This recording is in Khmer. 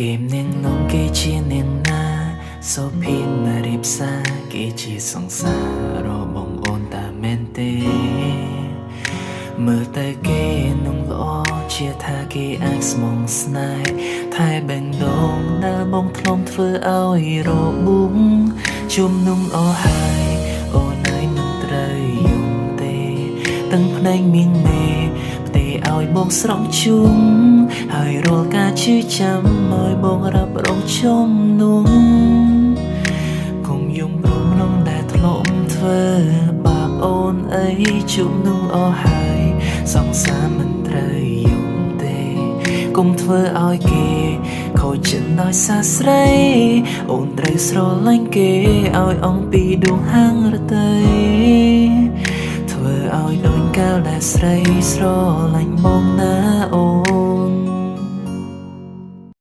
គេនាងនងគេជានាងណាសូភីនមករៀបសារគេជាសង្សារបងអូនតាមែនទេមើលទៅគេនងល្អជាថាគេអាចស្មងស្នេហ៍ថែបេងដងដែលបងធ្លំធ្វើឲ្យរបួងជុំនងអស់ហើយអូនហើយមិនត្រូវយំទេទាំងភ្នែកមានមេផ្ទេឲ្យបងស្រង់ជុំហើយរាល់ការឈឺចាំឲ្យបងរ៉ាប់រងជំនួងកុំយំព្រមនងដែលធ្លំធ្វើបាបអូនអីជុំនោះអស់ហើយសង្សារមិនត្រូវយំទេកុំធ្វើឲ្យគេខូចចិត្តដោយសារស្រីអូនត្រូវស្រឡាញ់គេឲ្យអង្គពីដួងហាងរតីធ្វើឲ្យដូចកាលដែលស្រីស្រឡាញ់បងណាអូ